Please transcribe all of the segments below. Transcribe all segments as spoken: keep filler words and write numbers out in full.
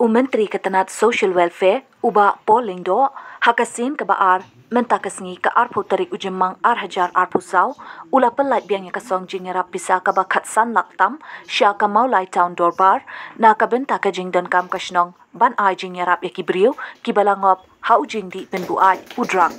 U Myntri ka tnat Social Welfare, u Bah Paul Lyngdoh, ha ka sien kaba ar, mynta ka sngi ka arphew tarik u Jymmang ar hajar arphew saw, u la pyllait biang ïa ka song jingïarap pisa kaba khatsan lak tam sha ka Mawlai Town Dorbar na ka bynta ka jingdonkam ka shnong ban ai jingïarap ïa ki briew kiba la ngop ha u jingdih pynbuaid u drug.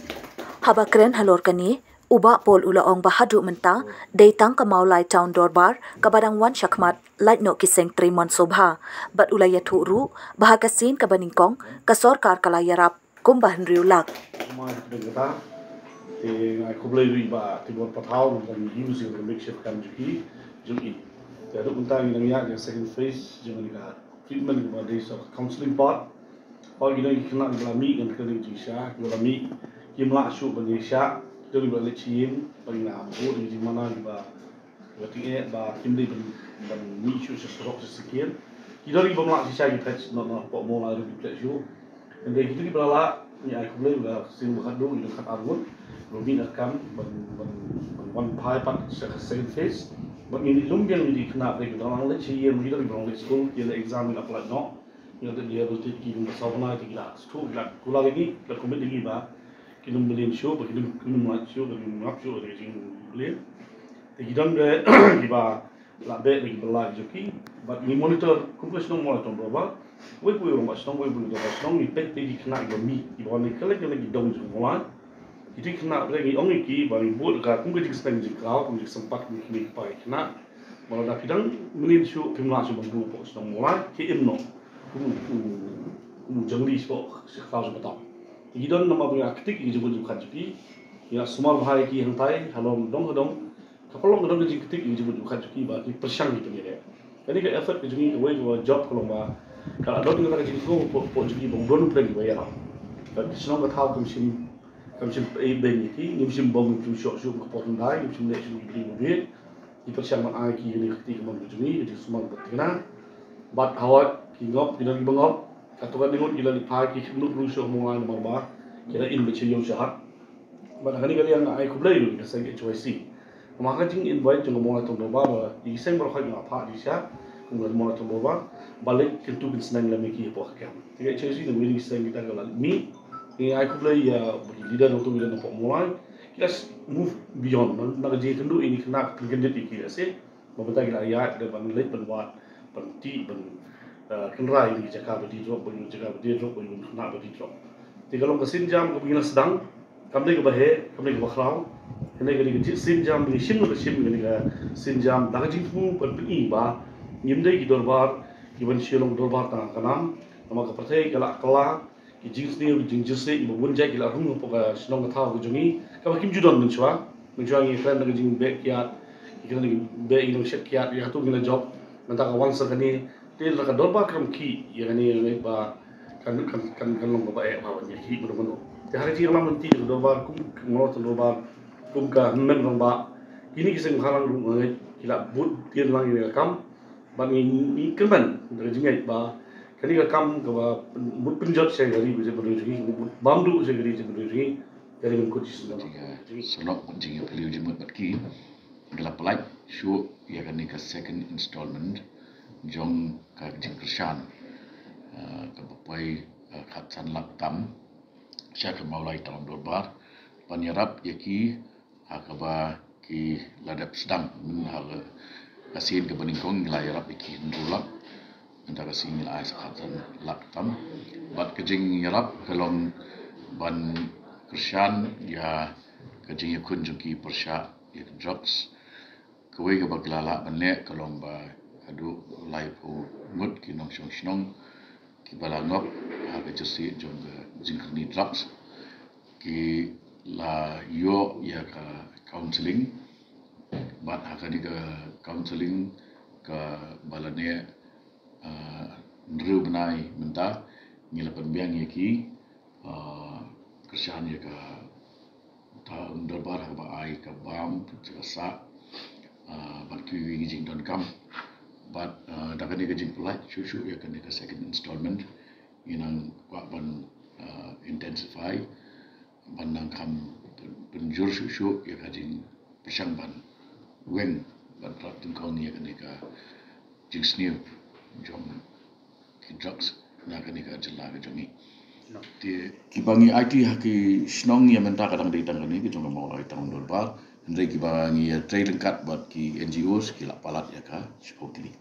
Haba kren halor kane, u Bah Paul u la ong ba haduh mynta dei tang ka Mawlai Town Dorbar kaba dang wan shakhmat lait noh ki seng trei mon sobha, bad u la ïathuh ruh ba ha ka sien kaba nyngkong ka sorkar ka la ïarap kumba hynriew lak. Kumba dang kata, te ngai khublei ruh ba te bor pathaw ban use ïa ka makeshift camp jong ki, jong i. Te haduh mynta ngi dang ïa ka second phase jong ka treatment kumba dei sa counseling part. Ba ngi dang ki khynnah kiba la mih ngan kren jingshisha, kiba la mih kim lah shuh ban ïa sha, kiba la leit sha ïing, ba ngi na buh ïa ki jingmana kiba Ba ting eh ba kim dei ban, ban mih shuh sha surok sha sakian. Ki don kiba mlak shisha ki phet noh noh pok mo la ruh ki phet shuh. Hynrei kita kiba la lah ngi ai khublei ba sien ba khatduh ngi don khatar ngut. Ruh ngi na kam ban, ban, ban wan phai pat sha ka second phase. Ba ngi lum biang ngi ki khynnah ba ki dang leit sha ïing, ki don kiba dang leit skul, ki la exam ngi la pynlait noh. Ngi la dei rehabilitate ki ba saw bnai te ki la shu ki la kular ïa ngi, ki la commit ïa ngi ba ki nym mlien shuh, ba ki nym, ki nym lait shuh, ba ki nym ngap shuh, ba ki nym mlien. Te ki don re kiba la beh lagi ba la jong ki, bad ngi monitor kum ka shnong Mawlai Town Dorbar. Wei pui rong ba shnong, wei pui rong ba shnong, ngi peit te ki khynnah kiba mih, kiba wan na kylleng kylleng ki dong jong Mawlai. Kita ki khynnah re ngi ong ïa ki ba ngi bud ka kum ka jingsneng jingkraw, kum jingsympat kum ki khynnah. Ba lada phi dang mlien shuh, phim lah shuh ban rung hapoh shnong Mawlai, ki im noh. Kum, kum, kum jong li shuh, shuh kraw shuh batam. Ki don namar ba ngi la ktik ïa ki jingmut jingpyrkhat jong ki. Ngi la sumar bha ïa ki hangtai, halor dong ha dong. Ka pynlong ka dong ka jingktik ïa ka jingmut jingpyrkhat jong ki ba ki pyrshang ki pynïadei. Kane ka effort ka jong ngi kawei ka jop ka long ba ka la don kata ka jingkyrkhu hapoh, hapoh jong ki ba u don u pyrshang kiba ïarap. Ka shnong ka thaw kam shym, kam shym pynïadei ïa ki, ngim shym bom, ngim shym shoh shuh ka por hyndai, ngim shym leh shuh ki briew ba bieit. Ki pyrshang ban ai ki kane ka kti kamon ka jong ngi, ka jingsumar ba thikna. Bad hawai ki ngop, ki don kiba ngop. Katto katne ngut ki la leit phai ki khynduh briew sha Mawlai namar ba ki la im bad sha ïew sha hat. Bad ha kane ka liang nga ai khublei ruh ïa ka seng H Y C. Namar ka jing invite jong ka Mawlai Town Dorbar ba ïa ki seng baroh khoit nga phah jingshisha kum ka Mawlai Town Dorbar ba leit kyntu kynsneng lem ïa ki hapoh ka camp. Te ka H Y C na wei na ki seng kita ka la mih. Ngi ai khublei ïa ki leader nongthoh leader na pok Mawlai. Ki la move beyond na, na ka jingkynduh ïa ki khynnah ka pynkyndit ïa ki lehse. Ba mynta ki la ïaid da ban leit ban wad, ban tih, ban, eh, kynrai ïa ki jaka ba dei drok, ban ïa jaka ba dei drok, ban ïa khynnah ba dei drok. Te ka long ka sienjam kaba ngi la sdang, kam dei kaba heh, kam dei kaba khraw. Kane ka dei ka sienjam ba ngi shim, ka shim kane ka sienjam da ka jingthmu ban pyni ba ngim dei ki dorbar kiban shu long dorbar tang ha ka nam. Namar ka pyrthei ka la kylla, ki jingsniew, ki jingjyrsieh, ba bun jait ki la rung hapoh ka shnong ka thaw ka jong ngi. Kaba kim ju don mynshuwa. Mynshuwa ngi kren da ka jingbeh kiad, ngi kren da ka jingbeh, ngi long shet kiad, ïa katu ngi la jop. Mynta ka wan sa kane, te lada ka dorbar kam khih ïa kane, ïa kane ba kan, kan, kan, kan long kaba eh ba ban ïa khih mano mano. Te ha ka jingïalam lynti ka dorbar kum, kum ka dorbar kum ka hynmen rangbah. Kine ki seng bhalang ruh nga ngeit ki la bud tien lang ïa ka kam. Bad ngi, ngi kyrmen da ka jingngeit ba kane ka kam kaba mut pynjot sha ka ri ka jaitbynriew jong ngi, mut bam duh sha ka ri ka jaitbynriew jong ngi, ka ri kan kut shisien. Jingïasnoh, jingïaphylliew jingmut bad ki, ngi la pyllait shuh ïa kane ka second installment jong ka jingkyrshan, eh, kaba poi, eh, khatsan lak tam sha ka Mawlai Town Dorbar ban ïarap ïa ki ha kaba ki la dep sdang, mm, ha ka, ka sien kaba nyngkong ngi la ïarap ïa ki hynriew lak. Mynta ka sngi ngi la ai sa khatsan lak tam. Bad ka jingïarap ka long ban kyrshan ïa ka jingïakhun jong ki pyrshah ïa ka drugs. Kawei kaba ki la lah ban leh ka long ba haduh laiphew ngut ki nongshong shnong kiba la ngop ha ka jyrsieh jong ka jingkyrni drugs. Ki la ïoh ïa ka counselling. Bad ha kane ka counselling kaba la neh, ah, hynriew bnai mynta, ngi la pynbiang ïa ki, ah, kyrshan ïa ka Town Dorbar ha kaba ai ka bam, ka sah, ah, bad kiwei kiwei ki jingdonkam. Bad, ah, da kane ka jingpyllait shuh shuh ïa kane ka second installment, ngi nang kwah ban, ah, intensify, ban nang kham pyn-, pynjur shuh shuh ïa ka jingpyrshang ban weng ban tlot tyngkong ïa kane ka jingsniew jong ki drugs na kane ka jylla ka jong ngi. Te kiba ngi aiti ha ki shnong ïa mynta ka dang dei tang kane ka jong ka Mawlai Town Dorbar, hynrei kiba ngi ïatrei ryngkat bad ki N G Os ki la palat ïa ka shiphew tylli.